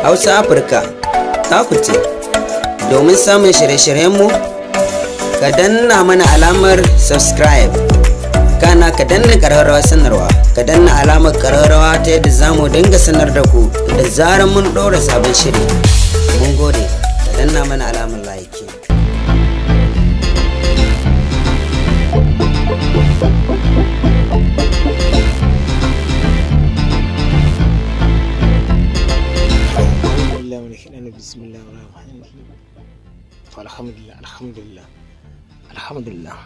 Hausa Afirka ta ku ce, domin samun shirye-shiryenmu, ka danna mana alamar subscribe, kana ka danna ƙararrawar sanarwa, ka danna alamar ƙararrawa ta yadda za mu dinga sanar da ku da zarar mun ɗora sabon shiri. Mun gode, ka danna mana alamar like. To, alhamdulillah, alhamdulillah, alhamdulillah.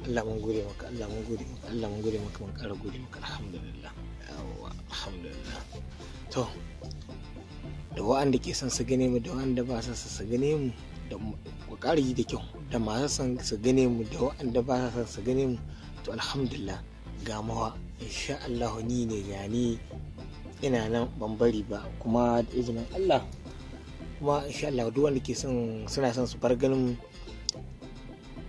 Allah mun gode maka, Allah mun gode maka, Allah mun gode maka, mun ƙara gode maka, alhamdulillah. Yawwa, alhamdulillah. To, da wa'anda ke son su gane mu da wa'anda ba son su gane mu, da ku ƙara yi da kyau, da masu son su gane mu da wa'anda ba son su gane mu, to alhamdulillah, ga mawa insha Allah ni ne gani ina nan ban bari ba, kuma da izinin Allah, kuma insha Allah duk wanda ke son suna son su bar ganin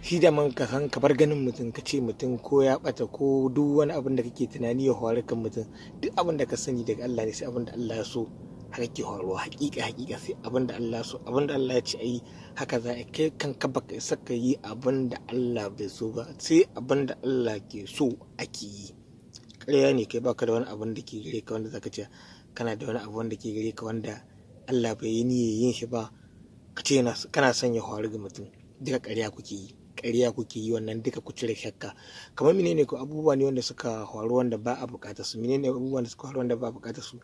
shi da man ka san ka bar ganin mutum, ka ce mutum ko ya bata ko duk wani abin da kake tunani ya faru kan mutum, duk abin da ka sani daga Allah ne, sai abin da Allah ya so haka ke faruwa. Hakika hakika, sai abin da Allah ya so, abin da Allah ya ce ayi haka za a kai. Kan ka baka isa ka yi abin da Allah bai so ba, sai abin da Allah ke so ake yi. Ƙarya ne kai baka da wani abin da ke gare ka wanda zaka ce kana da wani abu wanda ke gare ka wanda Allah bai yi niyyar yin shi ba, ka ce kana son ya faru ga mutum. Duka ƙarya kuke yi, ƙarya kuke yi wannan, duka ku cire shakka. Kamar menene ko abubuwa ne wanda suka faru wanda ba a buƙatar su? Menene abubuwan da suka faru wanda ba a buƙatar su?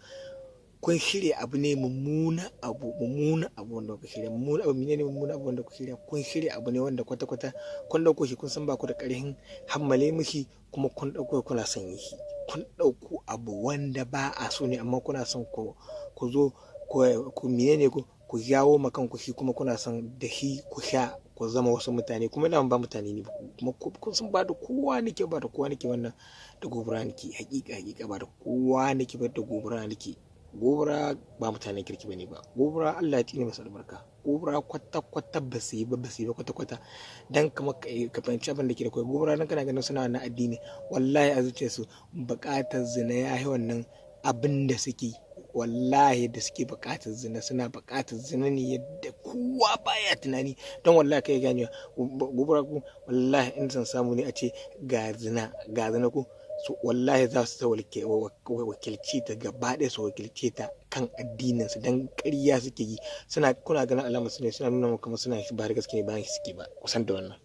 Kun shirya abu ne mummuna abu, mummuna abu wanda kuka shirya, mummuna abu. Menene mummuna abu wanda kuka shirya? Kun shirya abu ne wanda kwata kwata kun dauko shi, kun san ba ku da ƙarfin hammale mishi, kuma kun dauko kuna son yi shi. Kun dauko abu wanda ba a so ne, amma kuna son ku zo ku menene ku jawo ma kanku shi, kuma kuna son da shi ku sha ku zama wasu mutane, kuma ina ba mutane ne, kuma kun san ba da kowa nake ba, da kowa nake wannan, da gobara nake. Hakika hakika, ba da kowa nake ba, da gobara nake. Gobara ba mutanen kirki bane ba. Gobara Allah ya tsine masa albarka. Gobara kwata kwata ba su yi ba, ba su yi ba kwata kwata. Dan kamar ka fahimci abin da ke da kai gobara dan kana ganin suna wannan addini, wallahi a zuciyarsu buƙatar zina ya yi wannan abin da suke, wallahi da suke buƙatar zina, suna buƙatar zina ne yadda kowa baya tunani. Don wallahi kai ganewa gobara ku, wallahi in san samu ne a ce ga zina, ga zina ku so, wallahi za su wakilce ta gaba ɗaya, su wakilce ta kan addinin su. Dan ƙarya suke yi, suna kuna ganin alamar su ne suna nuna maka suna ba da gaske ne, bayan suke ba kusan da wannan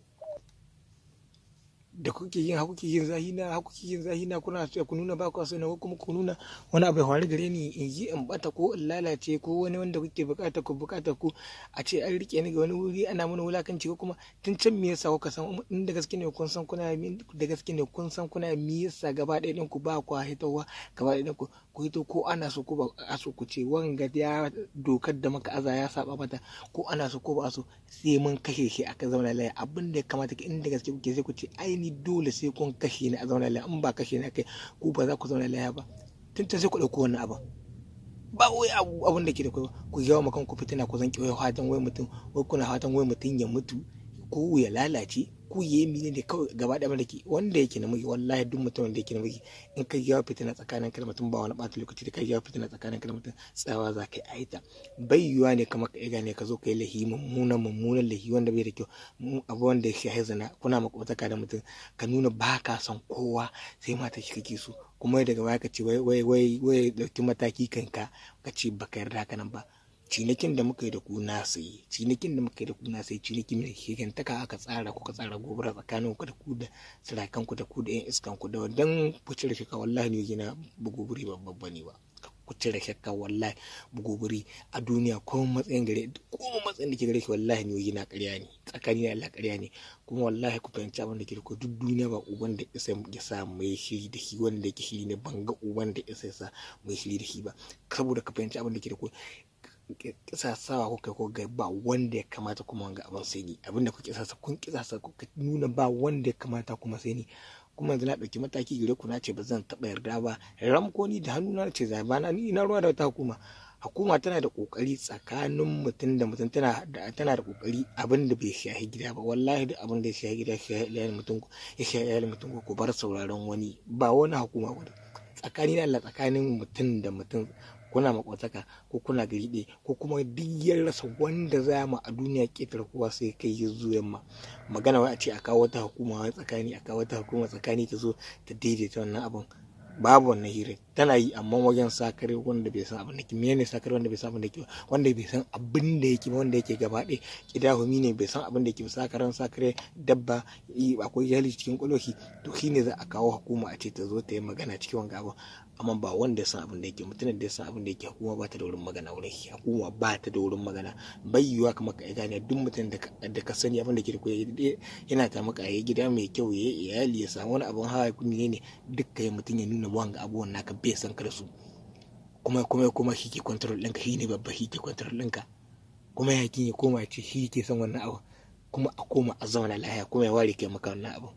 da kuke yin hakuke yin zahina, hakuke yin zahina, kuna so ku nuna ba ku so ne, kuma ku nuna wani abu ya faru gare ni, in yi in bata ko in lalace, ko wani wanda kuke bukata ku bukata ku a ce an rike ni ga wani wuri ana mana wulakanci. Ko kuma tun can me yasa kuka san in da gaske ne kun san kuna da gaske ne, kun san kuna, me yasa gaba ɗaya ɗin ku ba ku hitowa gaba ɗaya ɗin ku ku hito, ko ana so ko ba a so, ku ce wanga ya dokar da muka aza ya saba mata, ko ana so ko ba a so sai mun kashe shi aka zauna lafiya. Abin da ya kamata in da gaske kuke sai ku ce ai ni dole sai kun kashe ni a zauna lafiya, in ba kashe ni kai ku ba za ku zauna lafiya ba. Tun sai ku ɗauko wannan abin ba wai abun da ke da kai ku jawo ma kanku fitina, ku zan kiwaye fatan wai mutum, wai kuna fatan wai mutum ya mutu ko ya lalace ko ya yi mene ne kawai gaba ɗaya malaki wanda yake namiji. Wallahi duk mutumin da yake namiji, in ka jawo fitina tsakanin kai da mutum, ba wani ɓata lokaci da ka jawo fitina tsakanin kai da mutum, tsayawa za ka yi aita. Bai yiwuwa ne kamar ka gane ka zo ka yi lahi mummunan mummunan lahi wanda bai da kyau, abu wanda ya shahi zina, kuna makwabtaka da mutum, ka nuna ba ka son kowa sai mata shi kake so, kuma daga baya ka ce wai wai wai wai ɗauki mataki kanka, ka ce baka yarda haka nan ba. Cinikin da muka yi da ku na sayi, cinikin da muka yi da ku na sayi, ciniki mai shigantaka aka tsara, kuka tsara gobara tsakanin ku da ku da sirakan ku da ku da yan iskan ku da dan ku cire shakka. Wallahi ni gina buguburi ba babba ne ba, ku cire shakka. Wallahi buguburi a duniya ko matsayin gare ko matsayin da ke gare shi, wallahi ni gina ƙarya ne, tsakani na Allah ƙarya ne. Kuma wallahi ku fahimci abin da ke da ku, duk duniya ba uban da isa ya sa mai shiri da shi wanda yake shiri ne, ban ga uban da isa ya sa mai shiri da shi ba. Saboda ka fahimci abin da ke da ku, kisasawa kuka ko ga ba wanda ya kamata kuma wanga abin sai ni, abin da kuka kisasa kun kisasa kuka nuna ba wanda ya kamata kuma sai ni. Kuma yanzu na ɗauki mataki gare ku, na ce ba zan taɓa yarda ba ramko ni da hannuna na ce zai ba na ni ina ruwa da wata hukuma. Hukuma tana da kokari tsakanin mutum da mutum, tana da kokari abin da bai shahi gida ba. Wallahi duk abin da ya shahi gida, shahi iyalin mutum, ya shahi iyalin mutum, ku bar sauraron wani, ba wani hukuma ba. Tsakani na Allah, tsakanin mutum da mutum, kuna makwataka ko kuna gari ɗaya, ko kuma duk ya rasa wanda za mu a duniya ƙetare kowa sai kai ya zo yamma magana wai a ce a kawo wata hukuma wai tsakani, a kawo wata hukuma tsakani ta zo ta daidaita wannan abin. Babu wannan hira tana yi, amma wajen sakare wanda bai san abin da ke menene sakare, wanda bai san abin da ke, wanda bai san abin da yake ba, wanda yake gaba ɗaya kidahumi ne, bai san abin da yake ba, sakaran sakare dabba, akwai jahilci cikin kwalohi. To shine za a kawo hukuma a ce ta zo ta yi magana cikin wanga abu, amma ba wanda ya san abin da yake. Mutumin da ya san abin da yake, hukuma ba ta da wurin magana wurin shi, hukuma ba ta da wurin magana. Bai yiwuwa kamar ka gane duk mutum da ka sani abin da ke da kuɗi yana ta maka ya gida mai kyau, ya iyali, ya samu wani abin hawa, ne ne duk kai mutum ya nuna wanga abubuwan naka bai san ka da su, kuma shi ke control ɗinka, shi ne babba, shi ke control ɗinka, kuma ya ya koma ya ce shi ke son wannan abu, kuma a koma a zauna lahiya, kuma ya ware kai maka wannan abu.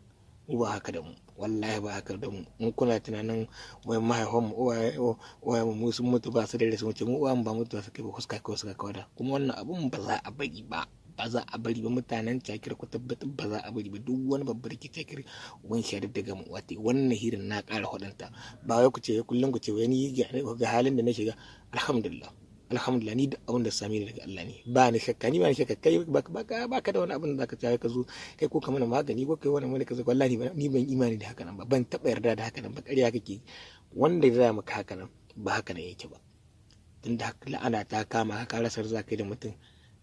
Mu ba haka da mu, wallahi ba haka da mu. In kuna tunanin wai mahaifan mu, uwaye mu sun mutu ba su da su mutu, mu uwayen ba mutu su kai ba, huska kawai suka kawada. Kuma wannan abun ba za a bari ba, ba za a bari ba. Mutanen Cakir, ku tabbatar ba za a bari ba. Duk wani babbar ke Cakir wani shayar daga mu wate wannan hirin na ƙara hudanta. Ba wai ku ce kullum ku ce wai ni ga halin da na shiga. Alhamdulillah, alhamdulillah, ni da abin da sami daga Allah ne, ba ni shakka, ni ba ni shakka. Kai ba ka da wani abin da zaka ci ka zo kai ko ka mana magani ko kai wani wani ka zo, wallahi ni ban imani da haka nan ba, ban taba yarda da haka nan ba. Ƙarya kake, wanda zai maka haka nan ba haka nan yake ba. Tunda la'ana ta kama ka rasar za ka yi da mutum,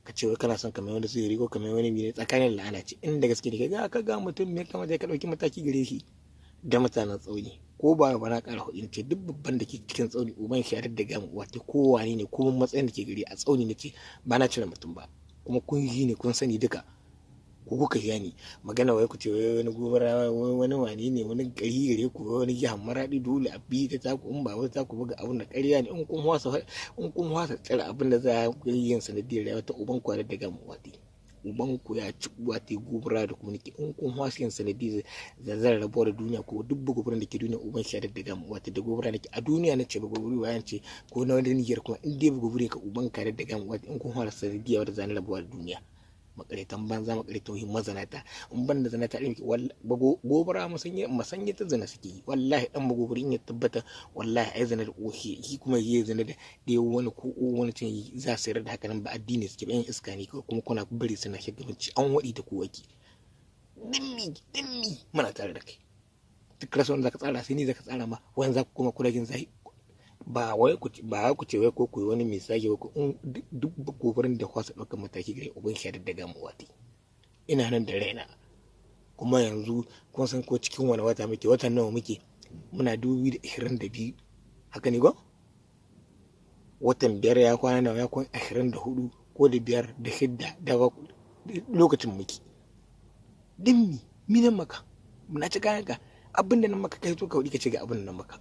ka ce wai kana son kamar wani sihiri ko kamar wani mene, tsakanin la'ana ce. Inda gaske ne ga ka ga mutum me kamata ka dauki mataki gare shi. Da mutanen tsauni ko ba ba na ƙara hudu ce, duk babban da ke cikin tsauni uban shi da gama wata kowane ne, kuma matsayin da ke gari a tsauni na ce ba na cire mutum ba. Kuma kun yi ne, kun sani duka ko kuka yi ni magana wai ku ce wai wani gobara, wani wani ne, wani gari gare ku, wani jihar Maradi dole a bi ta taku, in ba wata taku buga abin da ƙarya ne. In kun wasa tsira abin da za a yi yin sanadiyar rayuwa ta uban ku da gama wata uban ku ya ci uwa ta gobara da kuma nake. In kun wasa yin sanadiyar da zan rabuwa da duniya, ko duk gobaran da ke duniya uban shi da gama wata da gobara nake a duniya na ce ba gobara bayan ce ko na wani niyyar, kuma in dai gobara ka uban ka da gama wata, in kun wasa sanadiyar da zan rabuwa da duniya. Makaretan banza, makaretan mazanata, in ban da zanata ɗin gobara masanye ta zina suke yi. Wallahi dan magobari in ya tabbata, wallahi ai zina da ohe shi kuma yi zina da ɗaya wani ko wani cin za su yarda da haka nan ba addini suke ba, yan iska ne. Kuma kuna bari suna shugabanci, an waɗi da ku waki dimmi dimmi muna tare da kai. Duk rasa wanda zaka tsara sai ni zaka tsara ma wani za ku koma kula zai ba wai ku ba ku ce wai ko ku wani misali ko duk gobarin da kwasa ɗaukar mataki gare uban shi da daga mu wati ina nan da raina. Kuma yanzu kun san ko cikin wani wata muke, watan nawa muke? Muna 2022, haka ne ko? Watan biyar ya kwana nawa? Ya kwana 24 ko da biyar da shidda da lokacin muke dimmi minan maka muna ci kayan ka abin da nan maka kai to ka ka ce ga abin nan maka.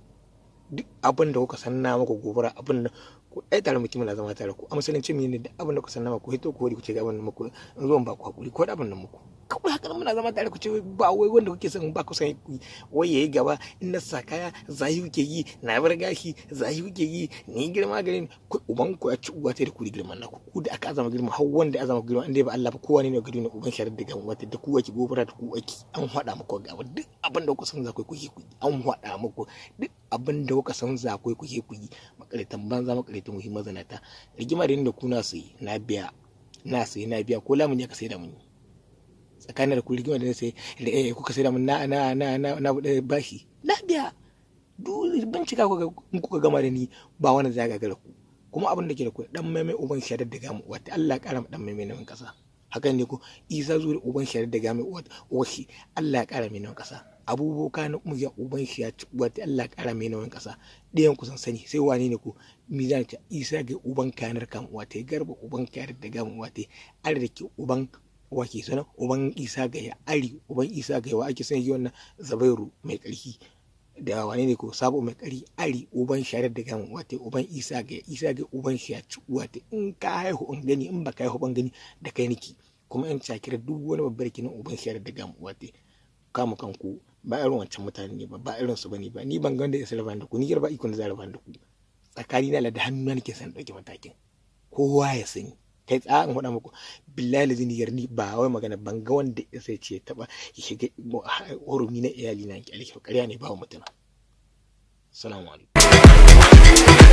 Duk abin da kuka sanna maka gobara, abin da ku ai tare muke muna zama tare ku a musulunci mu ne, duk abin da kuka sanna maka hito ku wari ku ce ga abin da muku in zo ba ku hakuri ko da abin da muku kawai haka muna zama tare ku ce ba wai wanda kuke son ba ku san wai yayi gaba. In na sa kaya zahi kuke yi, na bar gashi zahi kuke yi, ni girma gare ni, uban ku ya ci uwa ta da ku girman naku, ku da aka azama girma har wanda azama girma inda ba Allah ba kowa ne ne gari ne uban sharar da gan wata da ku waki gobara da ku waki. An hada muku ga duk abin da kuka san za ku yi, an hada muku duk abin da kuka san za ku yi ku yi. Makaritan banza, makaritan muhimman mazanata, rigima da da ku na sayi na biya, na sayi na biya, ko lamuni aka sai da mun tsakanin da ku rigima da sai da kuka sai da mun na na na na na bude bashi na biya. Dole bincika ku in kuka gama da ni ba wani zai gagara ku. Kuma abin da ke da ku dan maimai uban sharar da gamu wata Allah ya kara mu dan maimai nan kasa, hakan ne ko Isa zuwa uban sharar da gamu wata washi Allah ya kara mai nan kasa, abubuwa na kuma ya uban shi ya ci wata Allah ya kara mai nan kasa. Ɗayan ku san sani sai wani ne ko mizan ta Isa ga uban kanar kam wata garba uban kanar da gamu wata arziki uban wake suna uban Isa ga ya ari uban Isa ga wa ake son yi wannan Zabairu mai ƙarfi da wane ne ko sabo mai ƙari ari uban sharar da gamu wata uban Isa ga Isa ga uban shi ya ci wata. In ka haihu in gani, in baka haihu ban gani da kai niki. Kuma in cakira duk wani babbar kinin uban sharar da gamu wata kama kanku ba irin wancan mutane ne ba, ba irin su bane ba. Ni ban ga wanda ya sarrafa da ku, ni ba ikon da zarrafa da ku tsakani na da hannu nake san dauki matakin kowa ya sani. Kai tsaya in faɗa muku, billahi lazini yarni ba wai magana ban ga wanda ya sai ce taba ya shiga hurumi na iyali na kyale ƙarya ne ba mutum. Assalamu alaikum.